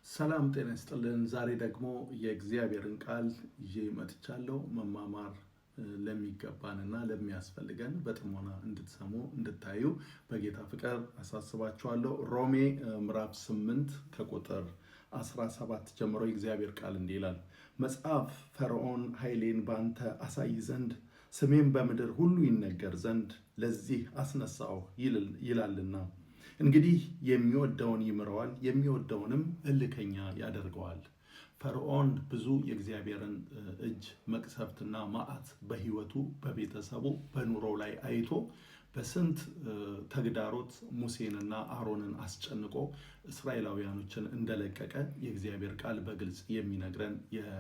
ሰላም ጤና ይስጥልን። ዛሬ ደግሞ የእግዚአብሔርን ቃል ይዤ መጥቻለሁ። መማማር ለሚገባንና ለሚያስፈልገን በጥሞና እንድትሰሙ እንድታዩ በጌታ ፍቅር አሳስባችኋለሁ። ሮሜ ምዕራፍ 8 ከቁጥር 17 ጀምሮ የእግዚአብሔር ቃል እንዲህ ይላል። መጽሐፍ ፈርዖን ኃይሌን በአንተ አሳይ ዘንድ ስሜም በምድር ሁሉ ይነገር ዘንድ ለዚህ አስነሳሁህ ይላልና። እንግዲህ የሚወደውን ይምረዋል፣ የሚወደውንም እልከኛ ያደርገዋል። ፈርዖን ብዙ የእግዚአብሔርን እጅ መቅሰፍትና መዓት በሕይወቱ፣ በቤተሰቡ፣ በኑሮው ላይ አይቶ በስንት ተግዳሮት ሙሴንና አሮንን አስጨንቆ እስራኤላውያኖችን እንደለቀቀ የእግዚአብሔር ቃል በግልጽ የሚነግረን የቃሉ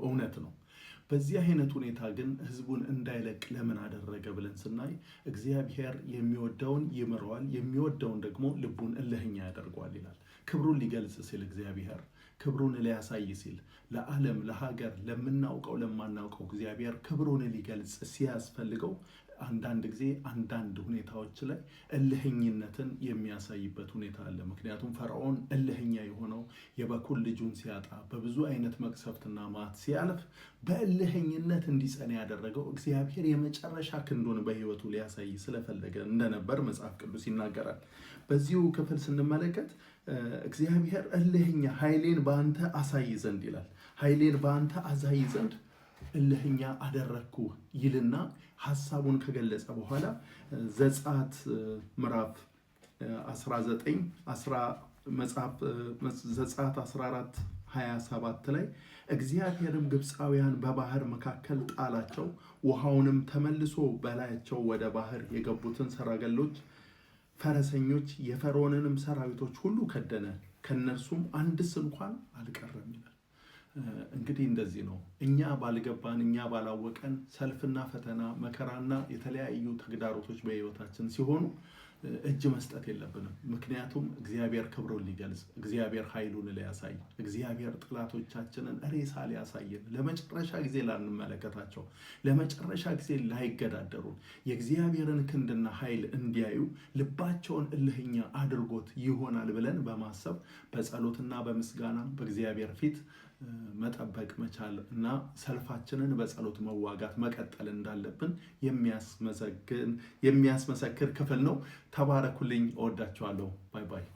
እውነት ነው። በዚህ አይነት ሁኔታ ግን ሕዝቡን እንዳይለቅ ለምን አደረገ ብለን ስናይ እግዚአብሔር የሚወደውን ይምረዋል፣ የሚወደውን ደግሞ ልቡን እልህኛ ያደርገዋል ይላል። ክብሩን ሊገልጽ ሲል፣ እግዚአብሔር ክብሩን ሊያሳይ ሲል፣ ለዓለም፣ ለሀገር፣ ለምናውቀው ለማናውቀው እግዚአብሔር ክብሩን ሊገልጽ ሲያስፈልገው አንዳንድ ጊዜ አንዳንድ ሁኔታዎች ላይ እልህኝነትን የሚያሳይበት ሁኔታ አለ። ምክንያቱም ፈርዖን እልህኛ የሆነው የበኩር ልጁን ሲያጣ፣ በብዙ አይነት መቅሰፍትና መዓት ሲያልፍ በእልህኝነት እንዲጸና ያደረገው እግዚአብሔር የመጨረሻ ክንዱን በሕይወቱ ሊያሳይ ስለፈለገ እንደነበር መጽሐፍ ቅዱስ ይናገራል። በዚሁ ክፍል ስንመለከት እግዚአብሔር እልህኛ ኃይሌን በአንተ አሳይ ዘንድ ይላል። ኃይሌን በአንተ አሳይ ዘንድ እልህኛ አደረግኩህ ይልና ሀሳቡን ከገለጸ በኋላ ዘጸአት ምዕራፍ 19 መጽሐፍ ዘጸአት 14 27 ላይ እግዚአብሔርም ግብፃውያን በባህር መካከል ጣላቸው፣ ውሃውንም ተመልሶ በላያቸው ወደ ባህር የገቡትን ሰረገሎች፣ ፈረሰኞች፣ የፈርዖንንም ሰራዊቶች ሁሉ ከደነ፣ ከእነርሱም አንድስ እንኳን አልቀረም ይላል። እንግዲህ እንደዚህ ነው። እኛ ባልገባን፣ እኛ ባላወቀን ሰልፍና ፈተና፣ መከራና የተለያዩ ተግዳሮቶች በሕይወታችን ሲሆኑ እጅ መስጠት የለብንም። ምክንያቱም እግዚአብሔር ክብሩን ሊገልጽ፣ እግዚአብሔር ኃይሉን ሊያሳይ፣ እግዚአብሔር ጠላቶቻችንን ሬሳ ሊያሳየን፣ ለመጨረሻ ጊዜ ላንመለከታቸው፣ ለመጨረሻ ጊዜ ላይገዳደሩን፣ የእግዚአብሔርን ክንድና ኃይል እንዲያዩ ልባቸውን እልህኛ አድርጎት ይሆናል ብለን በማሰብ በጸሎትና በምስጋና በእግዚአብሔር ፊት መጠበቅ መቻል እና ሰልፋችንን በጸሎት መዋጋት መቀጠል እንዳለብን የሚያስመሰክር ክፍል ነው። ተባረኩልኝ። እወዳችኋለሁ። Bye bye።